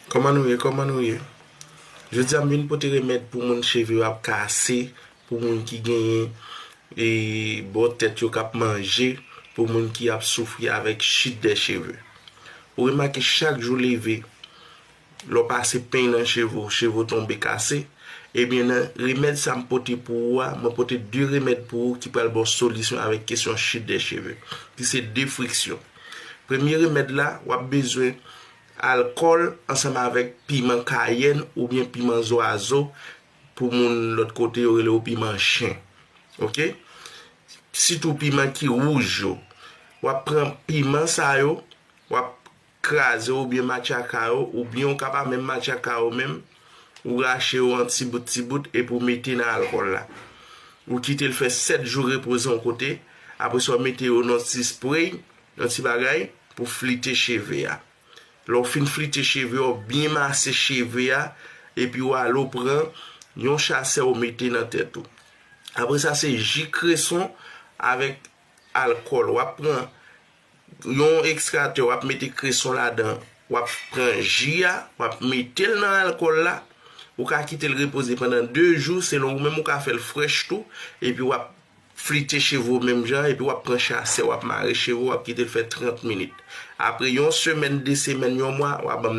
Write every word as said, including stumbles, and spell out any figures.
Kòman nou ye? Kòman nou ye? Jodi a m vin pote remèd pou moun cheve yo ap kase, pou moun ki genyen e bò tèt yo k ap manje, pou moun ki ap soufri avèk chute de cheve. Ou remake chak jou leve, lè w pase peny nan cheve w, cheve w tonbe kase, ebyen nan remèd sa m pote pou ou a, mwen pote de remèd pou ou ki pral ba w solisyon avèk kesyon chute de cheve, ki se de friksyon. Premye remèd la, w ap bezwen alkòl ansanm avèk piman kayèn oubyen piman zwazo, pou moun lòt kote yo rele yo piman chen. Oke? Sitou piman ki wouj yo. W ap pran piman sa yo, w ap kraze yo oubyen matchaka yo, oubyen w ka pa menm matchaka yo menm, ou rache yo an ti bout ti bout epi w mete nan alkòl la. Ou kite l fè sèt jou repoze yon kote, apre sa w mete yo nan ti spray, yon ti bagay pou flite cheve a. Lè w fin flite cheve a, w byen mase cheve a, epi w ale w pran yon chasè w mete nan tèt ou. Apre sa, se ji kreson avèk alkòl. W ap pran yon ekstratè, w ap mete kreson ladan, w ap pran ji a, w ap mete l nan alkòl la, ou ka kite l repoze pandan de jou, selon ou menm ou ka fè l frèch tou, epi w ap flite cheve w menm jan, epi w ap pran chasè, w ap mare cheve w, w ap kite l fè trant minit. Apre yon semèn, de semèn, yon mwa, w a ban m